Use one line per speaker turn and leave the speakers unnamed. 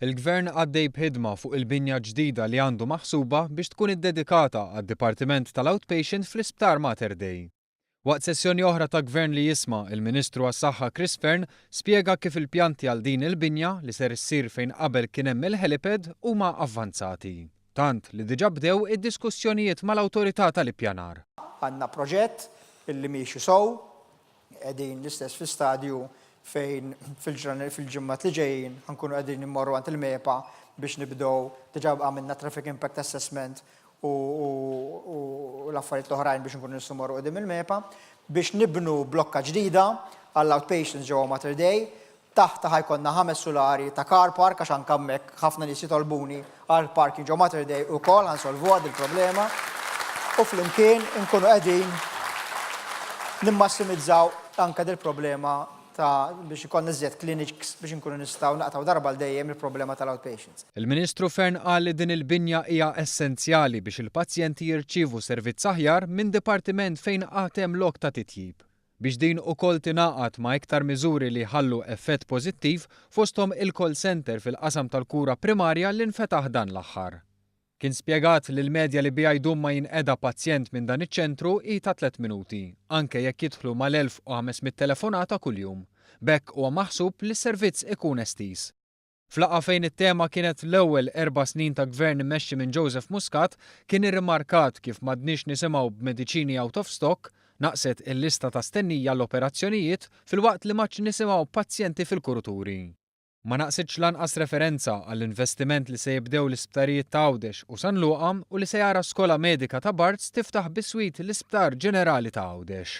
Il-Gvern għaddej b'ħidma fuq il-binja ġdida li għandu maħsuba biex tkun iddedikata għad-Dipartiment tal-Outpatient fl-Isptar Mater Dei. Waqt sessjoni oħra ta' Gvern li Jisma', il-Ministru għas-Saħħa Chris Fearne spjega kif il-pjanti għal din il-binja, li ser issir fejn qabel kien hemm il-helipad, huma avvanzati. Tant li diġà bdew id-diskussjonijiet mal-Awtorità tal-Ippjanar.
Għandna proġett illi miexi sew, qegħdin l-istess fi stadju fejn fil-ġimgħat li ġejjin ħa nkunu qegħdin immorru għand il-MEPA biex nibdew, diġà għamilna traffic impact assessment u l-affarijiet l-oħrajn biex nkunu nistgħu mmorru quddiem il-MEPA biex nibnu blokka ġdida għall-outpatients ġewwa Mater Dei. Taħtha ħa jkollna ħames sulari ta' car park għax anke hemmhekk ħafna nies jitolbuni għal parking ġo Mater Dei ukoll, ħa nsolvuha dil-problema u flimkien inkunu qegħdin nimmassimizzaw anke dil-problema ta' biex ikollna iżjed clinics biex inkunu nistgħu naqtgħu darba għal dejjem il-problema tal-outpatients.
Il-Ministru Fearne qal li din il-binja hija essenzjali biex il-pazjenti jirċievu servizz aħjar minn dipartiment fejn għad hemm lok ta' titjib. Biex din ukoll tingħaqad ma' iktar miżuri li jħallu effett pożittiv fosthom il-call centre fil-qasam tal-kura primarja li nfetaħ dan l-aħħar. Kien spjegat li l-medja li biha jdum ma jinqeda pazjent minn dan iċ-ċentru hi ta' tlett minuti, anke jekk jidħlu mal-1,500 telefonata kuljum. B'hekk huwa maħsub li s-servizz ikun estiż. F'laqgħa fejn it-tema kienet l-ewwel erba' snin ta' Gvern immexxi minn Joseph Muscat, kien irrimarkat kif m'għadniex nisimgħu b'mediċini out of stock, naqset il-lista ta' stennija għall-operazzjonijiet filwaqt li m'għadx nisimgħu b'pazjenti fil-kuruturi. Ma naqsitx lanqas referenza għall-investiment li se jibdew l-isptarijiet ta' Għawdex u San Luqa u li se jara Skola Medika ta' Barts tiftaħ biswit l-Isptar Ġenerali ta' Għawdex.